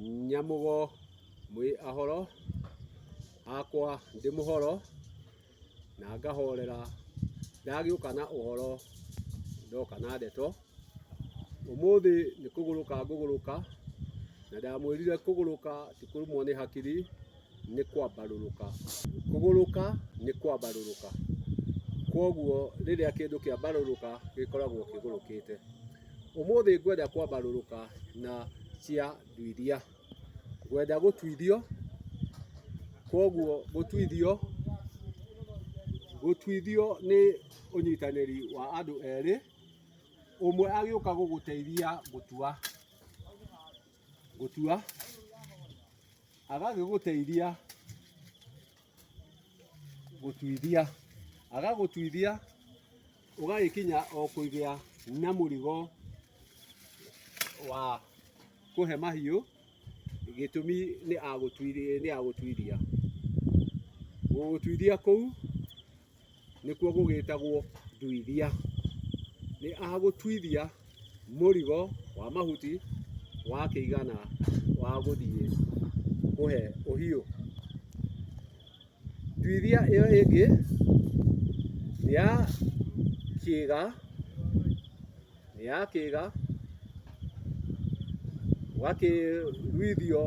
Nyamũgo mwĩ ahoro, hakwa ndĩ mũhoro na ngahorera, ndagĩũka na ũhoro ndoka na ndeto. Ũmũthĩ nĩ kũgũrũka ngũgũrũka, na ndamwĩrire kũgũrũka ti kũrũmwo nĩ hakiri, nĩ kwambarũrũka. Kũgũrũka nĩ kwambarũrũka, kwoguo rĩrĩa kĩndũ kĩambarũrũka gĩkoragwo kĩgũrũkĩte. Ũmũthĩ ngwenda kwambarũrũka na cia nduithia. Ngwenda gũtuithio, kwoguo gũtuithio, gũtuithio nĩ ũnyitanĩri wa andũ erĩ, ũmwe agĩũka gũgũteithia gũtua, gũtua, agagĩgũteithia gũtuithia, agagũtuithia ũgagĩkinya o kũgĩa na mũrigo wa kũhe mahiũ, gĩtũmi nĩ agũtuithia. Gũgũtuithia kũu nĩkuo gũgĩtagwo nduithia. Nĩ agũtuithia mũrigo wa mahuti wakĩigana wa gũthiĩ kũhe ũhiũ. Nduithia ĩyo ĩngĩ nĩ ya kĩga, nĩ ya kĩga, ũgakĩruithio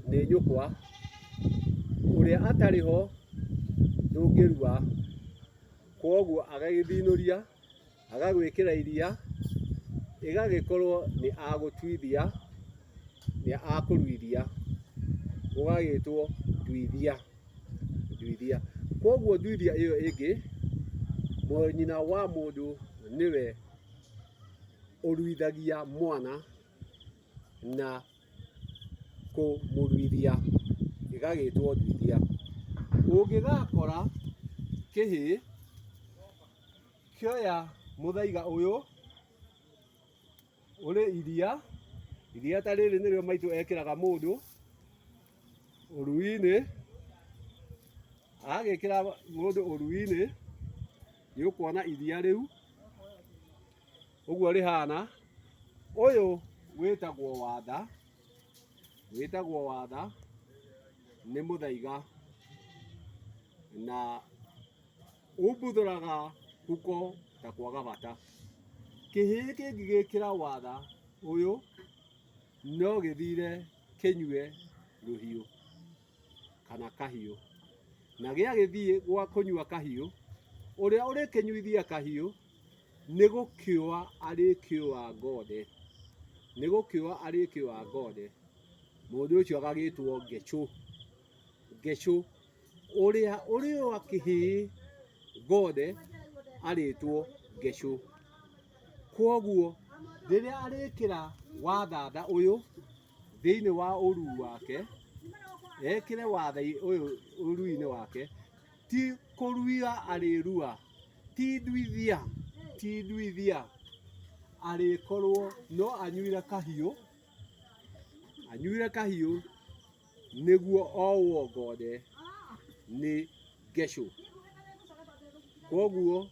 nĩ nyũkwa, ũrĩa atarĩ ho ndũngĩrua, kwoguo agagĩthinũria, agagwĩkĩra iria, ĩgagĩkorwo nĩ agũtuithia, nĩ akũruithia, gũgagĩtwo nduithia, nduithia. Kwoguo nduithia ĩyo ĩngĩ, nyina wa mũndũ nĩwe ũruithagia mwana na kũmũruithia, ĩgagĩtwo nduithia. Ũngĩgakora kĩhĩĩ kĩoya mũthaiga ũyũ ũrĩ iria, iria ta rĩrĩ nĩrĩo maitũ ekĩraga mũndũ ũrui-inĩ, agĩkĩra mũndũ ũrui-inĩ, nĩ ũkuona iria rĩu ũguo rĩhana. Ũyũ wĩtagwo watha, wĩtagwo watha, nĩ mũthaiga na umbuthũraga huko ta kwaga bata. Kĩhĩĩ kĩngĩgĩkĩra watha ũyũ no gĩthire kĩnyue rũhiũ kana kahiũ. Na gĩagĩthiĩ gwa kũnyua kahiũ, ũrĩa ũrĩkĩnyuithia kahiũ nĩ gũkĩũa arĩkĩũa ngonde, nĩ gũkĩũa arĩkĩũa ngonde, mũndũ ũcio agagĩtwo ngecũ, ngecũ. Ũrĩa ũrĩũa kĩhĩĩ ngonde arĩtwo ngecũ. Kwoguo rĩrĩa arĩkĩra wathatha ũyũ thĩinĩ wa ũruu wake, ekĩre watha ũyũ ũruu-inĩ wake, ti kũruia arĩrua, ti nduithia, ti nduithia, arĩkorwo no anyuire kahiũ, anyuire kahiũ nĩguo owwo ngonde nĩ ngecũ. Kwoguo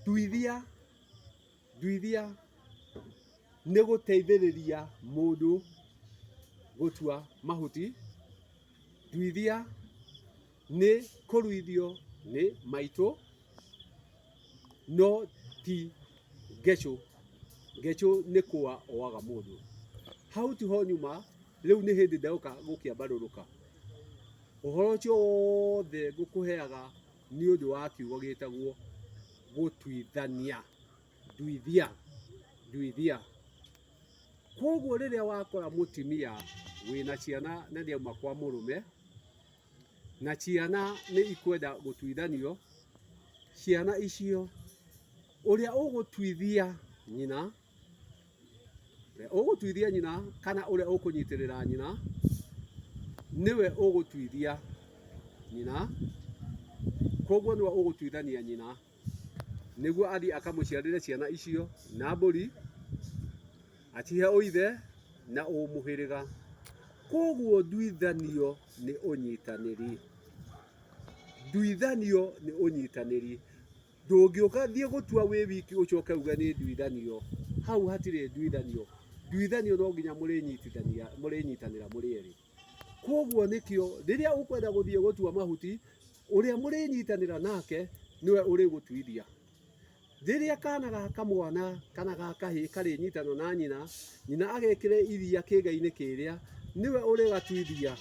nduithia, nduithia nĩ gũteithĩrĩria mũndũ gũtua mahuti, nduithia nĩ kũruithio nĩ maitũ no ti ngecũ. Ngecũ nĩ kũa oaga mũndũ. Hau tiho nyuma, rĩu nĩ hĩndĩ ndoka gũkĩambarũrũka. Ũhoro ũcio wothe ngũkũheaga nĩ ũndũ wa kiugo gĩtagwo gũtuithania, nduithia, nduithia. Kwoguo rĩrĩa wakora mũtumia wĩna ciana na nĩauma kwa mũrũme, na ciana nĩ ikwenda gũtuithanio, ciana icio ũrĩa ũgũtuithia nyina, ũrĩa ũgũtuithia nyina kana ũrĩa ũkũnyitĩrĩra nyina, nĩwe ũgũtuithia nyina, koguo nĩwe ũgũtuithania nyina, nĩguo athiĩ akamũciarĩre ciana icio na mbũri, acihe ũithe na ũmũhĩrĩga. Koguo nduithanio nĩ ũnyitanĩri, nduithanio nĩ ũnyitanĩri. Ndũngĩũka thiĩ gũtua wĩ wiki ũcoke uge nĩ nduithanio, hau hatirĩ nduithanio. Nduithanio no nginya mũrĩnyitithania mũrĩnyitanĩra mũrĩ erĩ. Kwoguo nĩkĩo rĩrĩa ũkwenda gũthiĩ gũtua mahuti, ũrĩa mũrĩnyitanĩra nake nĩwe ũrĩgũtuithia. Rĩrĩa kana ga kamwana kana ga kahĩĩ karĩnyitana na nyina, nyina agekĩre iria kĩga-inĩ kĩrĩa, nĩwe ũrĩgatuithia.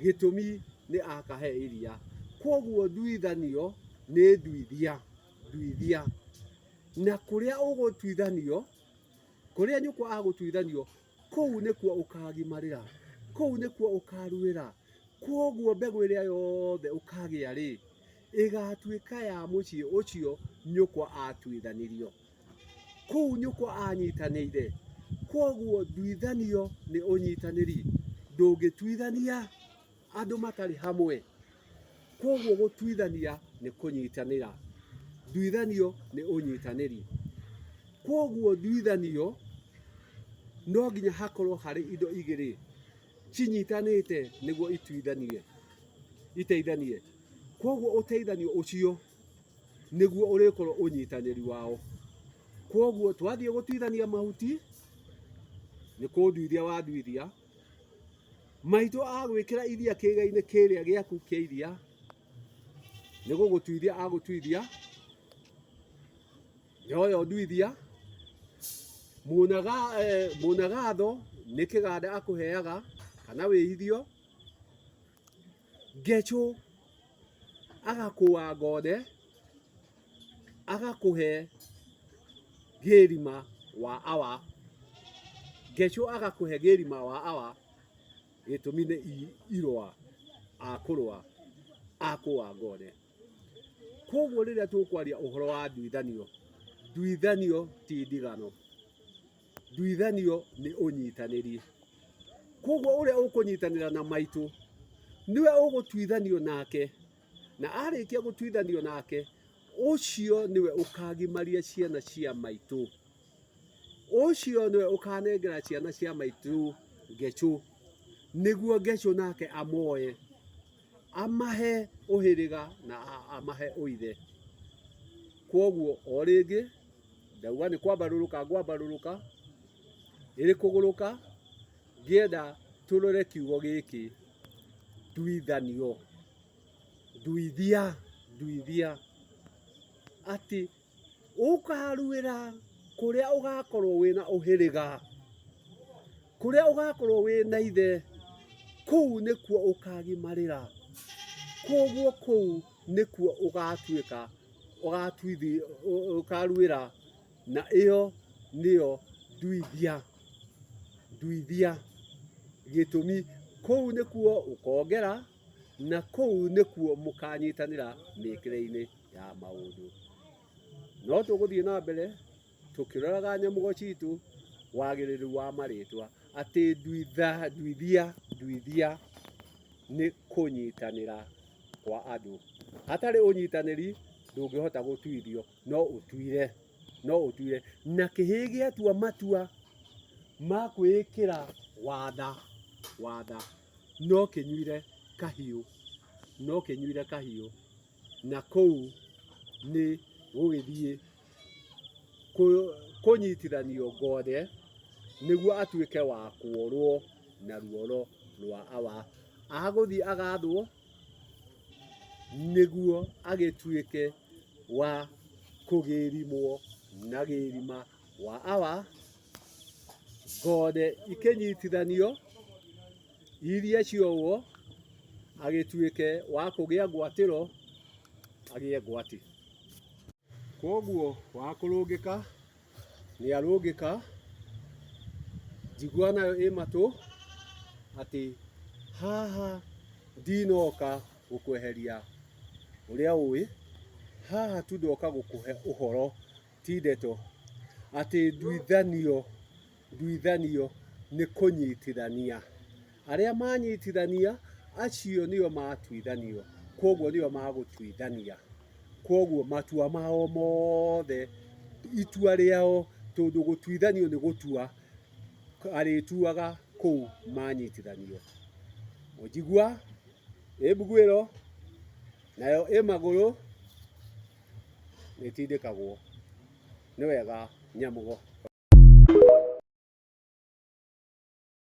Gĩtũmi nĩ akahe iria. Kwoguo nduithanio nĩ nduithia, nduithia. Na kũrĩa ũgũtuithanio, kũrĩa nyũkwa agũtuithanio, kũu nĩkuo ũkagimarĩra, kũu nĩkuo ũkaruĩra. Kwoguo mbegũ ĩrĩa yothe ũkagĩa rĩ, ĩgatuĩka ya mũciĩ ũcio nyũkwa atuithanirio. Kũu nyũkwa anyitanĩire. Kwoguo nduithanio nĩ ũnyitanĩri. Ndũngĩtuithania andũ matarĩ hamwe. Kwoguo gũtuithania nĩ kũnyitanĩra. Nduithanio nĩ ũnyitanĩri. Kwoguo nduithanio no nginya hakorwo harĩ indo igĩrĩ cinyitanĩte nĩguo ituithanie, iteithanie. Kwoguo ũteithanio ũcio nĩguo ũrĩkorwo ũnyitanĩri wao. Kwoguo twathiĩ gũtuithania mahuti, nĩ kũnduithia wanduithia, maitũ agwĩkĩra iria kĩga-inĩ kĩrĩa gĩaku kĩa iria, nĩ gũgũtuithia agũtuithia, nĩoyo nduithia, mũnagatho nĩ kĩganda akũheaga kana wĩithio, ngecũ agakũa ngonde, agakũhe gĩrima wa awa, ngecũ agakũhe gĩrima wa awa, gĩtũmi nĩ irũa akũrũa akũa ngonde. Koguo rĩrĩa tũkwaria ũhoro wa nduithanio, nduithanio ti ndigano, nduithanio nĩ ũnyitanĩri. Koguo ũrĩa ũkũnyitanĩra na maitũ nĩwe ũgũtuithanio nake, na arĩkia gũtuithanio nake, ũcio nĩwe ũkagimaria ciana cia maitũ. Ũcio nĩwe ũkanengera ciana cia maitũ ngecũ, nĩguo ngecũ nake amoe, amahe ũhĩrĩga na amahe ũithe. Kwoguo o rĩngĩ ndauga nĩ kwambarũrũka ngwambarũrũka, ĩrĩ kũgũrũka, ngĩenda tũrore kiugo gĩkĩ nduithanio, nduithia, nduithia, atĩ ũkaruĩra kũrĩa ũgakorwo wĩna ũhĩrĩga, kũrĩa ũgakorwo wĩna ithe, kũu nĩkuo ũkagimarĩra. Kwoguo kũu nĩkuo ũgatuĩka, ũkaruĩra na ĩyo nĩyo nduithia, nduithia. Gĩtũmi kũu nĩkuo ũkongera na kũu nĩkuo mũkanyitanĩra mĩkĩre-inĩ ya maũndũ. No tũgũthiĩ na mbere tũkĩroraga nyamũgo citũ wagĩrĩru wa marĩtwa atĩ nduitha, nduithia, nduithia nĩ kũnyitanĩra kwa andũ. Hatarĩ ũnyitanĩri ndũngĩhota gũtuithio no ũtuire, no ũtuire. Na kĩhĩĩ gĩatua matua ma kwĩĩkĩra watha, watha no kĩnyuire kahiũ, no kĩnyuire kahiũ na kũu nĩ gũgĩthiĩ kũnyitithanio ngothe nĩguo atuĩke wa kuorwo na ruoro rwa awa. Agũthiĩ agathwo nĩguo agĩtuĩke wa kũgĩrimwo na gĩrima wa awa, ngothe ikĩnyitithanio iria ciohwo agĩtuĩke wa kũgĩa ngwatĩro agĩe ngwati. Kwoguo wa kũrũngĩka nĩ arũngĩka, njigua nayo ĩ matũ atĩ haha ndinoka gũkweheria ũrĩa ũĩ, haha tu ndoka gũkũhe ũhoro ti ndeto, atĩ nduithanio Nduithanio nĩ kũnyitithania. Arĩa manyitithania, acio nĩo matuithanio, kwoguo nĩo magũtuithania. Kwoguo matua mao mothe, itua rĩao, tondũ gũtuithanio nĩ gũtua, arĩtuaga kũu manyitithanio. Njigua ĩ mbuguĩro, nayo ĩ magũrũ, nĩ ĩtindĩkagwo. Nĩ wega nyamũgo.